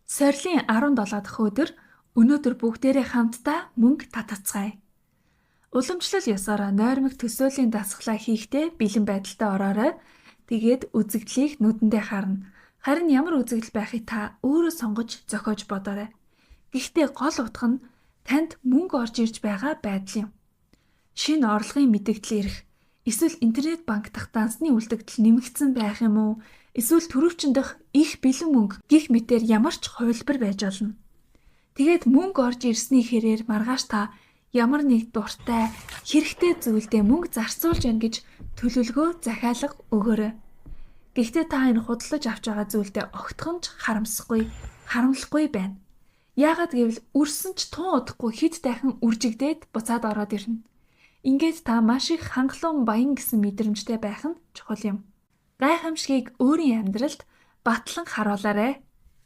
Сорилын 17 дахь өдөр өнөөдөр бүгдээрээ хамтдаа мөнгө татацгаая. Уламжлал ёсоороо нойрмог төсөөлийн дасгалаа хийхдээ бэлэн байдалтай ороорой. Тэгээд үзэгдлийг нүдэндээ харна. Харин ямар үзэгдэл байхыг та өөрөө сонгож зохиож бодоорой. Гэхдээ гол утга нь танд мөнгө орж ирж байгаа байдал юм. Шинэ орлогын мэдэгдэл ирэх, эсвэл интернет банк дахь дансны үлдэгдэл нэмэгдсэн байх юм уу? Эсвэл төрөвчин дэх их бэлэн мөнгө гих мэтээр ямар ч хувилбар байж болно. Тэгээд мөнгө орж ирсний хэрээр маргааш та ямар нэг дуртай, хэрэгтэй зүйлдээ мөнгө зарцуулж яана гэж төлөвлөгөө захиалга өгөөрэй. Гэхдээ та энэ худалдаж авч байгаа зүйлдээ огтхон ч харамсахгүй, харамлахгүй байна. Яагаад гэвэл үрсэн ч тун удахгүй хэд дахин үржигдээд буцаад ороод ирнэ. Ингээд та маш их хангалуун баян гэсэн мэдрэмжтэй байх нь чухал юм. Гайхамшигыг өөрийн амьдралд батлан харуулаарай.